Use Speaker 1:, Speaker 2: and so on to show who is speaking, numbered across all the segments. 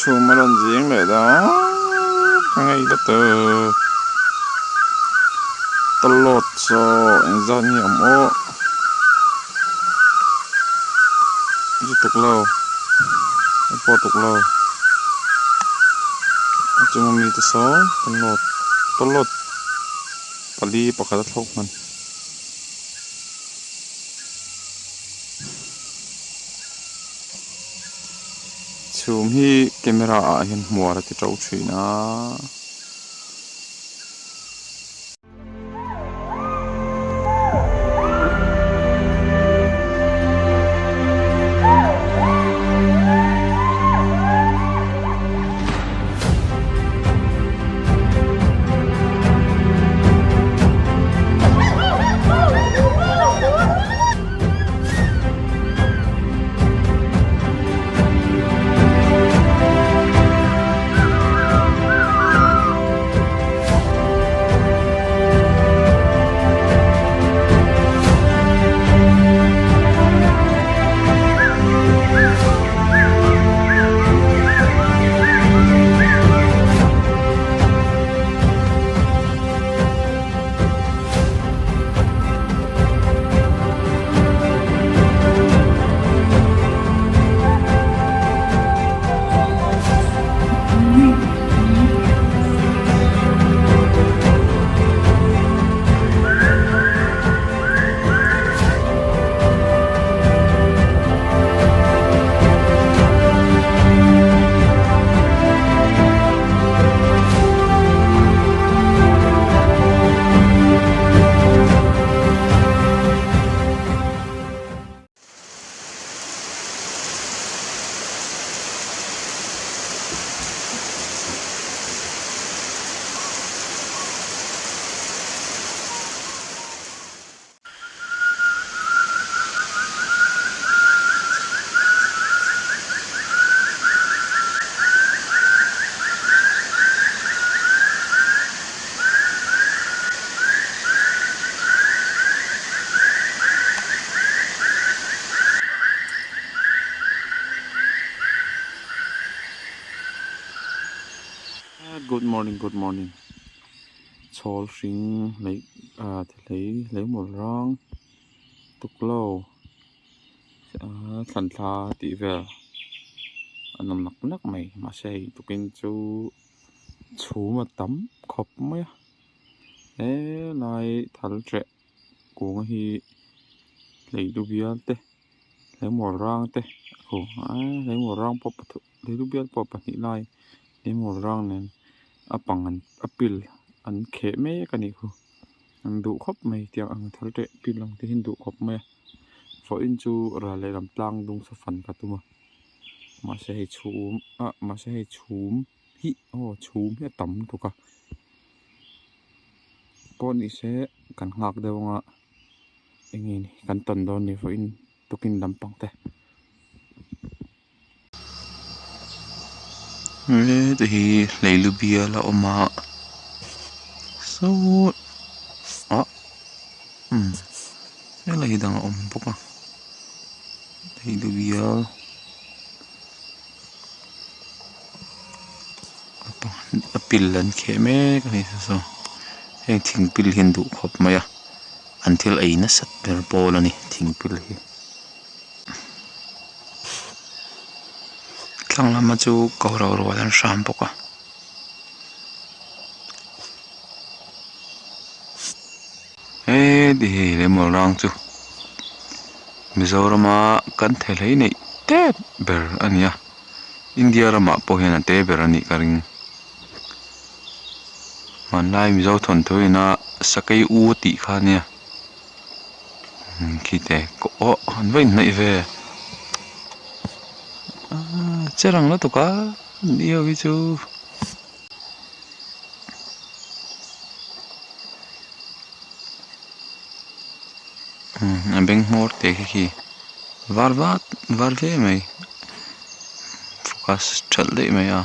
Speaker 1: Chhum a rawn zing leh dawn ka ngei ta tawp. Tawlawt saw engzat nge awm aw chu tuk lo a pawh tuk lo a chunga mite saw tawlawt tawlawt pali pakhat a thlawk hman. Chhum hi camera ah hian hmuar a ti to thin a. Good morning good morning chhawl hring lei ah lei lei mawl rang tuklo thlan thla tih vel a nawm nak nak mai mahse hei tukin chu chhum a tam khawp mai a helai thal ṭeh kung hi lei lu bial te lei mawl rang te aw lei mawl rang pawh pathum lei lu bial pawh pahnih lai lei mawl rang nen a pang an a pil an kheh mek a nih khu. An duh khawp mai tiang ang thal teh pil ang te hi an duh khawp mai a vawiin chu ral lehlam tlang dung saw fan ka tum a mahse hei chhum ah mahse hei chhum hi aw chhum hi a tam lutuk a pawh ni se kan nghak deuh anga eng nge ni kan tawn dawn ni vawiin tukin lampang te.
Speaker 2: Heti hi hleilu bial a awm a saww ah umm helai hi dang a awm bawk a hleilu bial a pil an kheh mek a ni saw heng thing pil hi an duh khawp mai a an thil ei nasat ber pawl a ni thing pil hi. Thlang lama chu ko ro rual an hram bawk a. Heti hei lemawlh rang chu Mizorama kan thei neih tep ber a ni a India ramah pawh hian a te ber a nih ka ring. Hmanlai Mizo thawnthu ina sakei u tih kha a nia. Khite aw an va inhnaih ve aaa che rang lutuk a ni ho hi chu. A beng hmawr te khi khi var vat var ve mai focus that daih mai a.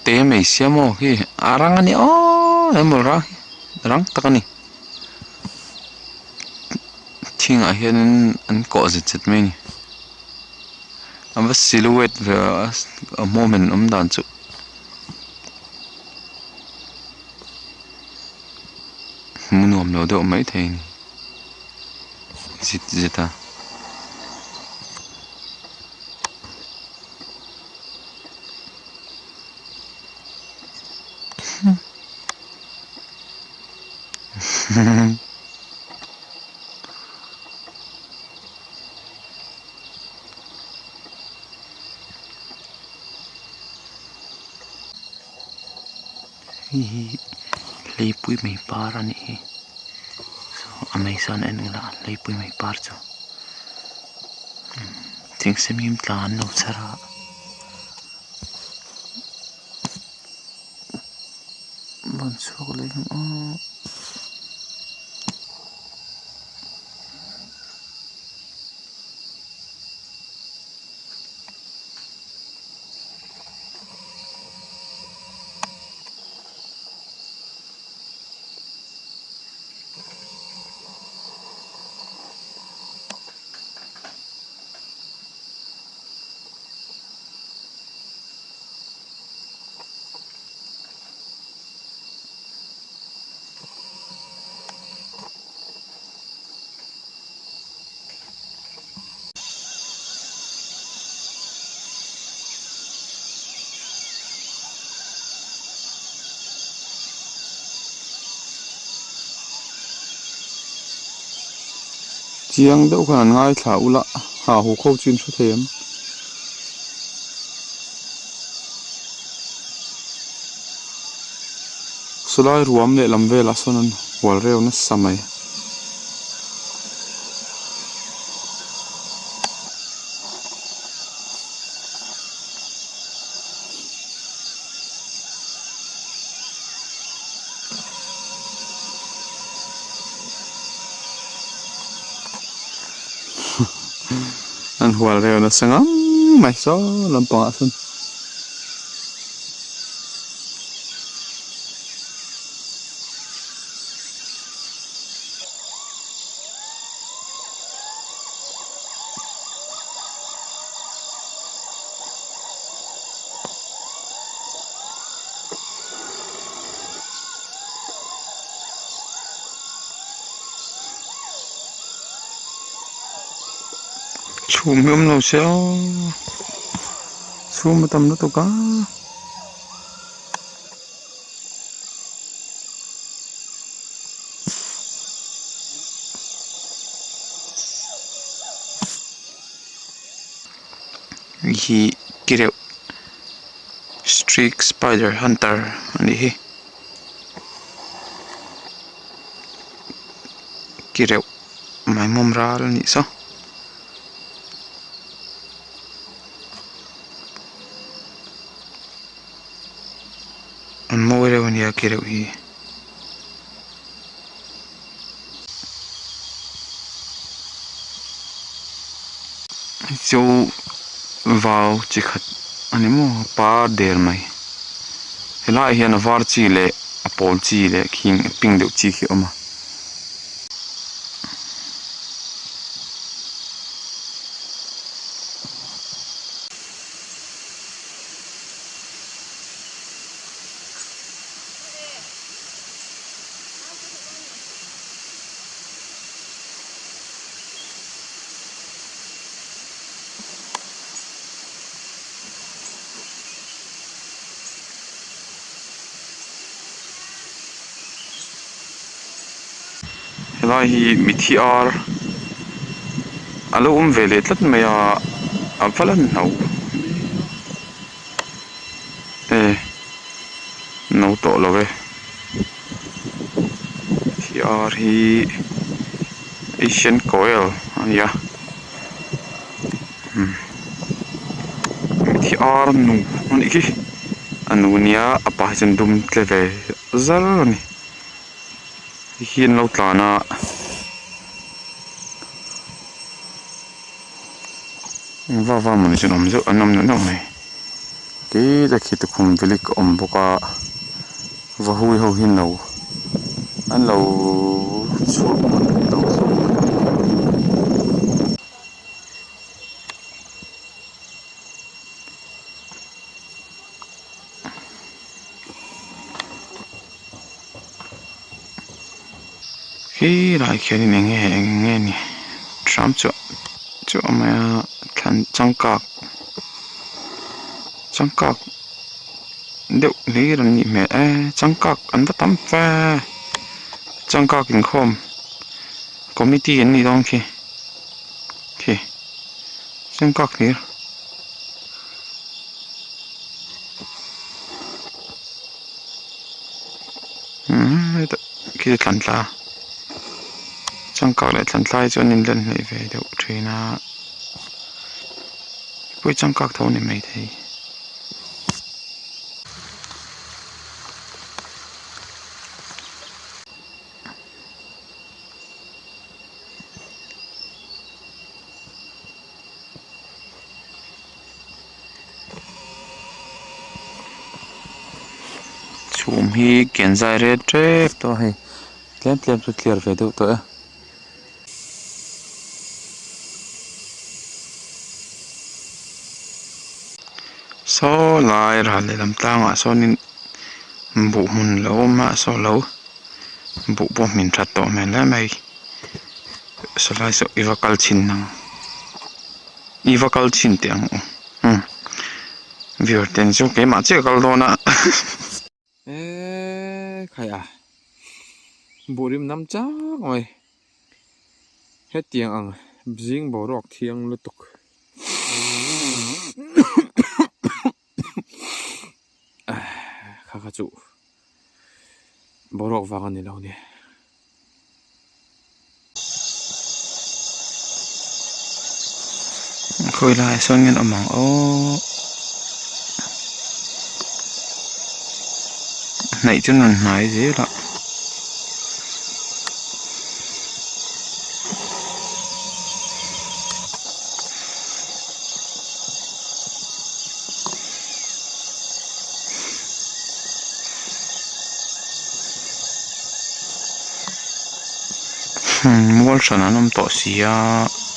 Speaker 2: Te mai sia maw khi a rang a ni aww emaw rang hi rang tak a ni thingah hianin an kawh zet zet mai a ni. A va silhouette ve a a moment awm dan chu. Hmu nuam lo deuh mai thei a ni zit zet a. Hei hi hleipui mai par a nih hi saw a mei sawn en ila hleipui mai par chu thing semim tla an lo chhar a. Rawn chhuak leh ang aw.
Speaker 1: Chiang deuh khan an ngaithla ula ha hu kho chu in hre thei em. Sawlai ruam leh lam velah sawn an hual reu nasa mai. An hual reu nasa ngang mai saw lampangah sawn.
Speaker 2: Chhum hi awm lo se aw chhum a tam lutuk a. Hei hi ki reuh streak spider hunter a nih hi ki reuh maimawm ral a nih saw. An mawi reuh a nia ki reuh hi. Chu vau chi khat a ni maw par der mai helaiah hian a var chi leh a pawl chi leh khing a pink deuh chi khi a awm a.
Speaker 1: Helai hi mithi ar a lo awm ve leh tlat mai a a va lan hno e no tawh lo e mithi ar hi asian koel a ni a mithi ar nu a nih khi a nu nia a pa hi chuan dum tle ve zar a ni. Hi an lo tlan a eng vak vak mawni chu an awm zeuh an awm neuh neuh mai tih khi tukhum velik a awm bawk a vahui ho hi an lo an lo chhuak an lo thlawk. Khi lai khianin eng nge eng nge ni hram chuah chuah mai a thlan changkak changkak deuh hlir an nih hmel e changkak an va tam fe changkak inkhawm committee an nih dawn khi khi changkak hlir. Khi thlan tla changkak leh thlan tla hi chuan in lan hnaih ve deuh thin a pawh hi changkak tho a ni maithei. Chhum hi ken zai rel tep tawh a hei tlem tlem chu clear ve deuh tawh e. Saw lai ral lehlam tlangah sawnin buh hmun lo awm a saw lo buh pawh hmin that tawh hmel hle mai sawlai saw i va kal chhin ang. I va kal chhin teh ang u umm viewer ten chu keimah chiah ka kal dawn a eee khai a buh rim nam chak mai hetiang ang zing boruak thiang lutuk kha kha chu boruak vang a ni lo ni.
Speaker 2: Khawi laiah sawn nge an awm ang aww hnaih chu an hnai zel a. Mual hran an awm tawh si a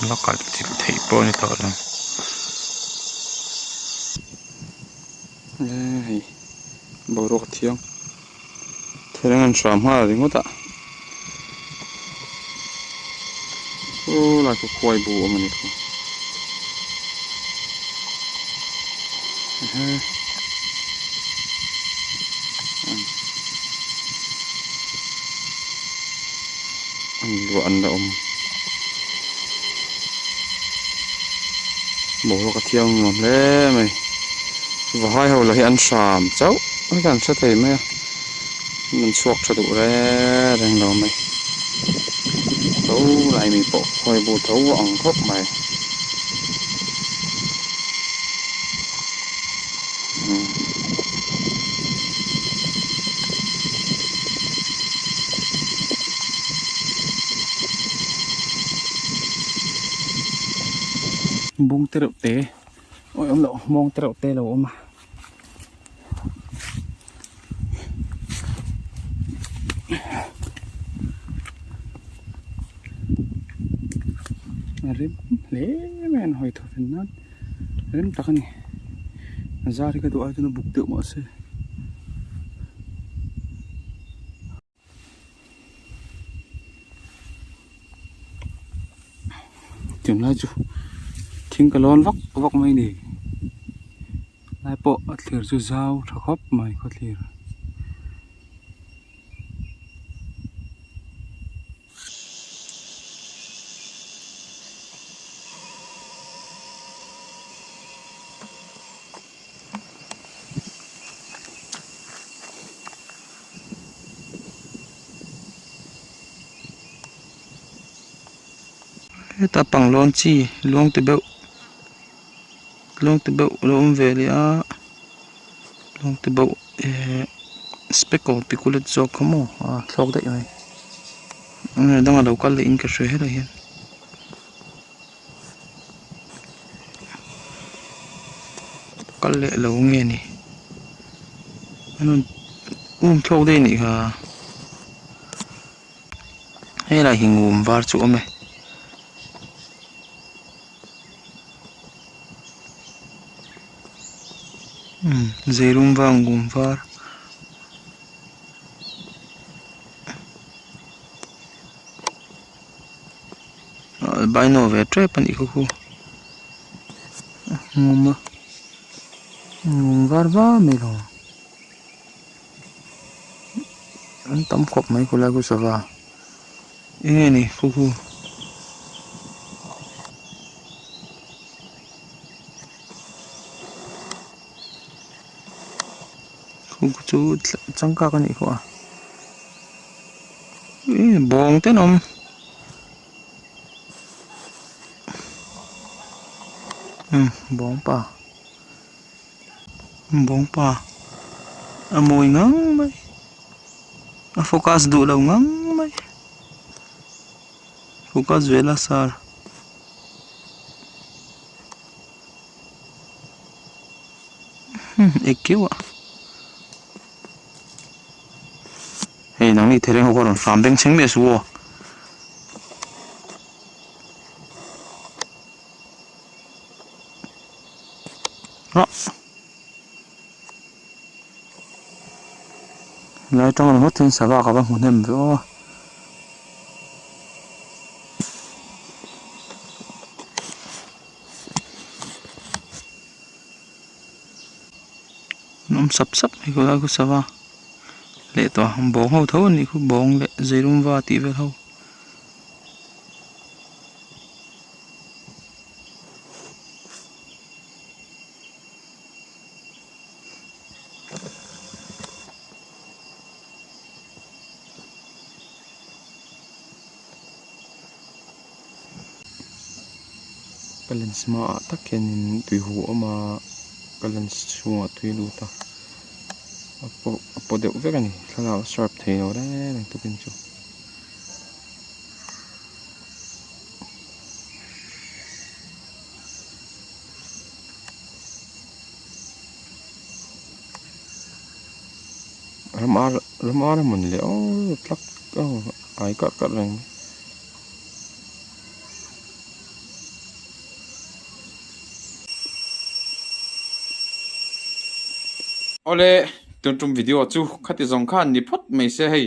Speaker 2: la kalh chilh theih pawh a ni tawh lo.
Speaker 1: Hei boruak a thiang thereng an hram nghal ringawt a aw lai khaw khuai bu awm a ni kha. An luah an la awm boruak a thiang nuam hle mai vahai ho lah hi an hram chauh a kan hre thei mai a an chhuak tha duh reng reng lo mai tho lai mi pawh khawi bu tho a ang khawp mai.
Speaker 2: Bung te reuh te awi awm loh mawng te reuh te a lo awm a. A rem hle mai an hawi thaw ven nan rem tak a ni a zar hi ka duh ai chuan a buk deuh mahse.
Speaker 1: Tunlai chu thing ka lawn vak vak mai a ni lai pawh a thlir chu zau tha khawp mai khawthlir.
Speaker 2: Heta panglawn chi luang ti beuh luang ti beuh alo awm ve leh a luang ti beuh ehh speckle piculet zawk kha maw a thlawk daih mai eng dang alo kal leh in ka hria helai hian. Kal leh lo nge ni an rawn um thlawk daih a nih kha helai hi ngum var chu a awm e. Umm zeirum vang ngum var. Albino ve tep a nih kha khu a ngum a ngum var var mai lo an tam khawp mai khulai khu sava eng nge ni khu khu. Khu chu changkak a nih kawh a ih bawng te an awm. Umm bawng pa bawng pa a mawi ngang mai a focus duh lo ngang mai focus ve la sir. Ek keuh a hei nangni thereng ho kha rawn hram beng chheng miah suh aw. Helai atang ringawt hian sava ka va hmu hnem ve aw. An awm sap sap mai khawlai khu sava leh tawh a bawng ho tho anih khu bawng leh zeirum va tih vel ho. Ka lens hmaah tak hianin tui huh a awm a ka lens chhungah tui a lut a a paw a paw deuh vek a ni thlalak a sharp thei lo reng reng tukin chu. Ram ar ram ar emaw ni le aw tlak aw ai karh karh reng mai.
Speaker 1: Awle tun tum video chu khati zawng khan ni phawt mai se hei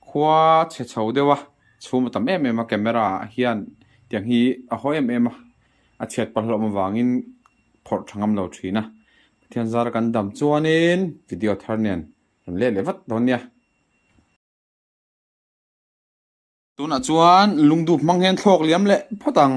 Speaker 1: khua chhe chho deuh a chhum a tam em em a camera ah hian tiang hi a haw em em a a chhiat palh hlawm avangin phawrh tha ngam lo thin a Pathian zara kan dam chuanin video thar nen rawn let leh vat dawn nia. Tunah chuan lungdup hmang hian thlawk liam leh phawt ang.